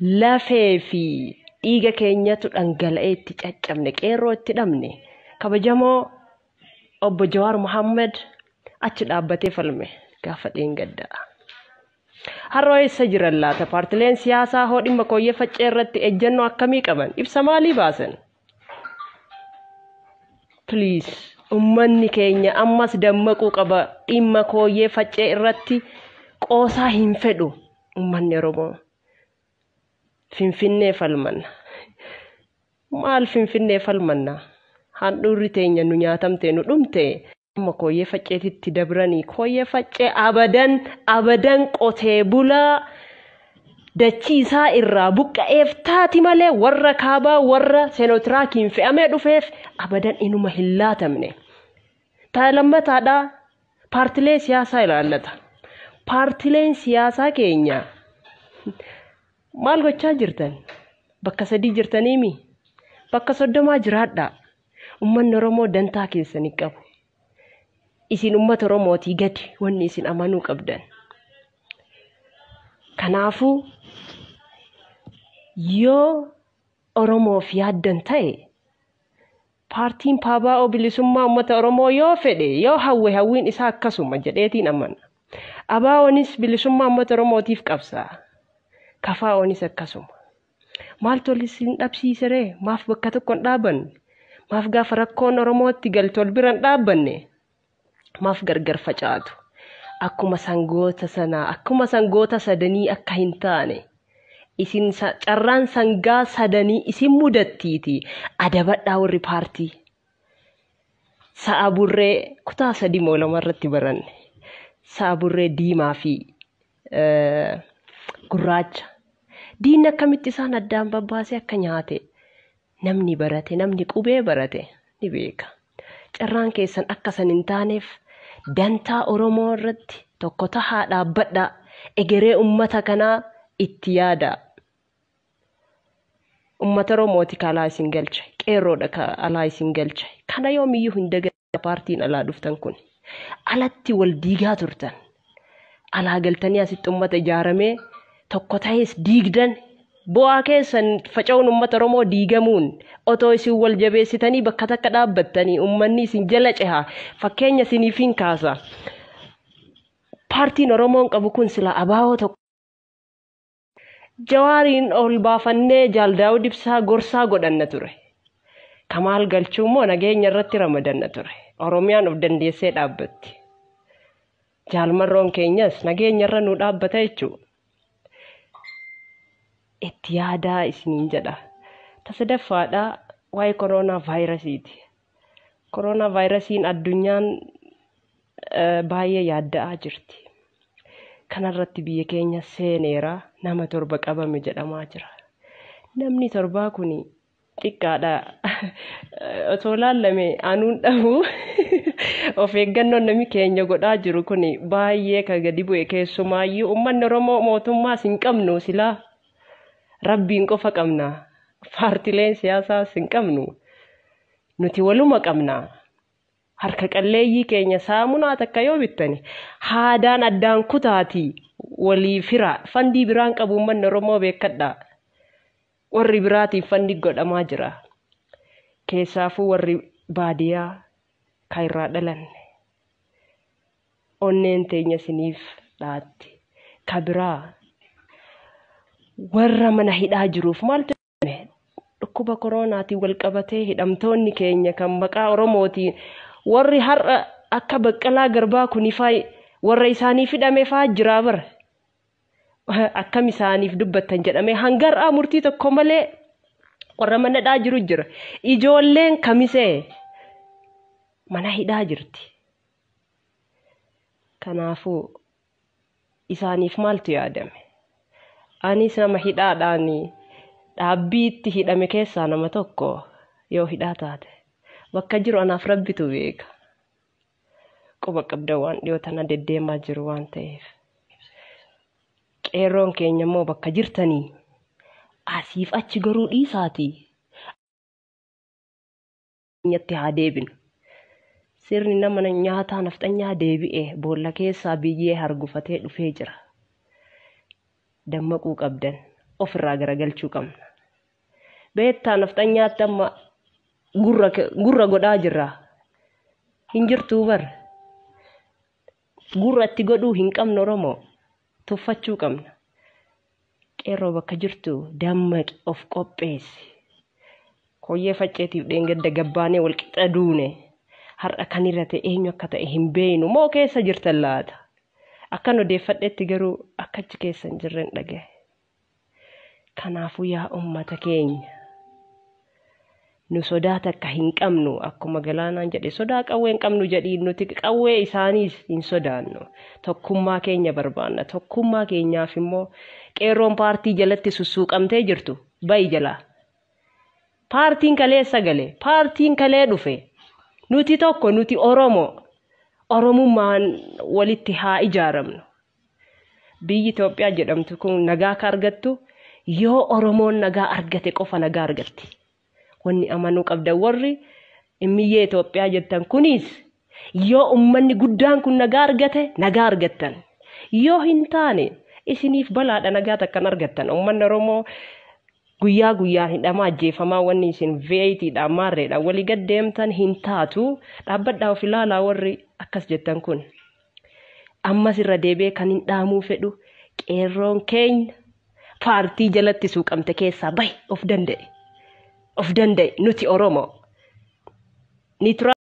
Lafee fi dhiiga keenyatu dhangala'ee itti caccabne, qeerroo itti dhabne. Kabajamoo obbo Jawaar Mohaammed achi dhaabbatee falme gaafa dheengaddaa. Har'oo eessa jiran laata? Paartileen siyaasaa hoo dhimma Kooyyee Faccee irratti ejjennoo akkamii qaban? Ibsa maalii baasan? Please, ummanni keenya ammas dammaquu qaba. Dhimma Kooyyee Faccee irratti qoosaa hin fedhu ummanni Oromoo. Finfinnee falmanna. Maal Finfinnee falmanna? Handhuurri teenya nu nyaatamte, nu dhumte. Amma Kooyyee Facceetitti dabranii, Kooyyee Faccee abadan abadan qotee bulaa dachii isaa irraa buqqa'eef taati malee warra kaabaa warra senotiraakiin fe'amee dhufeef abadan inuma hin laatamne. Ta lammataadhaa paartilee siyaasaa ilaallata. Paartileen siyaasaa keenya maal gochaa jirtan? Bakka 3 jirtaniimi? Bakka 30 jiraadhaa. Uummanni Oromoo dantaa keessanii qabu. Isin uummata Oromootii gadi wanni isin amanuu qabdan. Kanaafuu yoo Oromoof yaaddan ta'e, paartiin PABO bilisummaa uummata Oromoo yoo fedhe, yoo hawwe, hawwiin isaa akkasuma jedheetiin amana. ABO'nis bilisummaa uummata Oromootiif qabsaa'a. KFO'nis akkasuma. Maaltu wal isin dhabsiise ree? Maaf bakka tokko hin dhaabanne? Maaf gaafa rakkoon Oromootti galte wal bira hin dhaabbanne? Maaf gargar facaatu? Akkuma sangoota sanaa, akkuma sangoota sadanii akka hin taane, isin carraan sangaa sadanii isin mudattiiti. Adabadhaa warri paartii. Sa'a burree kutaa 3 moo 2 irratti baranne. Sa'a burree diimaa fi gurraacha. Diinni akkamitti isaan addaan babbaasee akka nyaate namni barate, namni qubee barate ni beeka. Carraan keessan akka san hin taaneef dantaa Oromoo irratti tokko tahaa dhaabbadhaa. Egeree uummata kanaa itti yaadaa. Uummata Oromooti ka alaa isin galche. Qeerroodha ka alaa isin galche. Kana yoomiyyuu hin dagatinaa paartiin alaa dhuftan kun. Alatti wal diigaa turtan. Alaa galtanii asitti uummata ijaaramee tokko ta'es diigdan. Bu'aa keessan faca'uun uummata Oromoo diigamuun otoo isin wal jabeessitanii bakka takka dhaabbattanii uummanni isin jala ceha. Fakkeenya isiniif hin kaasa. Paartiin Oromoon qabu kun sila ABO tokko. Jawaariin ol baafannee Jaal Daawud Ibsaa gorsaa godhanna ture. Kamaal Galchuu immoo nageenya irratti ramadanna ture. Oromiyaan of dandeessee dhaabbatti. Jaalmarroon keenyas nageenya irra nu dhaabbata jechuudha. Itti yaadaa isiniin jedha. Ta sadaffaadhaa waa'ee koronaa vaayirasiiti. Koronaa vaayirasiin addunyaan baay'ee yaadda'aa jirti. Kanarratti biyya keenya seeneera, nama 7 qabame jedhamaa jira. Namni 7 kun xiqqaadha. Otoo laallame anuun dhabu, of eeggannoon namni keenya godhaa jiru kun baay'ee kan gadi bu'e. Keessumaayyuu uummanni Oromoo mootummaas hin qabnu, silaa rabbiin qofa qabna. Paartileen siyaasaas hin qabnu. Nuti waluma qabna. Harka qalleeyyii keenya saamunaa takka yoo bittani haadaan addaan kutaatii walii fira. Fandii biraan qabu uummanni Oromoo, beekadha. Warri biraatiif fandi godhamaa jira. Keessaafuu warri baadiyaa kan irraa dhalanne. Onneen teenya isiniif dhaatti. Ka biraa warra mana hidhaa jiruuf maaltu dhukkuba koronaatiin wal qabatee hidhamtoonni keenya kan maqaa Oromootiin warri har'a akka Baqqalaa Garbaa kunifaa warra isaaniif hidhame faa jira bara. Akkam isaaniif dubbattan jedhamee hanga har'aa murtii tokko malee warra mana hidhaa jiru jira. Ijoolleen Kamisee mana hidhaa jirti. Kanaafuu isaaniif maaltu yaadame? Anis nama hidhaadhaan dhaabbiitti hidhame keessaa nama tokko yoo hidhaa taate bakka jiru anaaf rabbitu beeka. Quba qabda waan dhiyoo tana deddeemaa jiru waan ta'eef. Qeerroon keenya immoo bakka jirtanii asiif achi garuu dhiisaatii keenyatti haa deebinu. Sirni nama nyaataa nafxanyaa deebi'ee boolla keessaa biyyee hargufatee dhufee jira. Dammaquu qabdan. Ofirraa garagalchuu qabna. Beektaa nafxanyaatti amma gurra godhaa jirra. Hin jirtuu bar. Gurra itti godhuu hin qabnu Oromoo. Tuffachuu qabna. Qeerroo bakka jirtu dammaqi, of qopheessi. Koyyee facceetiif dheengadda gabbaanee wal qixa duune. Har'a kan irra ta'e eenyu akka ta'e hin beeknu moo keessa jirtan laata? Akkan odeeffadhetti garuu akka achi keessa hin jirre hin dhagaye. Kanaafuu yaa uummata keenya, nu sodaa takka hin qabnu. Akkuma Galaanaan jedhe, sodaa qawwee hin qabnu jedhiin, nuti qawwee isaaniis hin sodaannu. Tokkummaa keenya barbaanna. Tokkummaa keenyaaf immoo qeerroon paartii jalatti sussuuqamtee jirtu ba'i jalaa. Paartiin kaleessa gale, paartiin kalee dhufe. Nuti tokko, nuti Oromoo. Oromummaan walitti haa ijaaramnu. Biyyi Itoophiyaa jedhamtu kun nagaa akka argattu yoo Oromoon nagaa argate qofa nagaa argatti. Wanni amanuu qabdan, warri immiyyee Itoophiyaa jettan kunis, yoo uummanni guddaan kun nagaa argate nagaa argattan. Yoo hin taane isiniif balaadha, nagaa takkan argattan. Uummanni Oromoo guyyaa guyyaan hidhamaa, ajjeefamaa, wanni isin V8dhaan maarreedhaan walii gad deemtan hin taatu. Dhaabbadhaa, of ilaalaa warri akkas jettan kun. Ammas irra deebi'ee kan hin dhaamuu fedhu, qeerroon keenya paartii jalatti suuqamte keessaa bahi, of danda'e. Of danda'e, nuti Oromoo. Ni tura.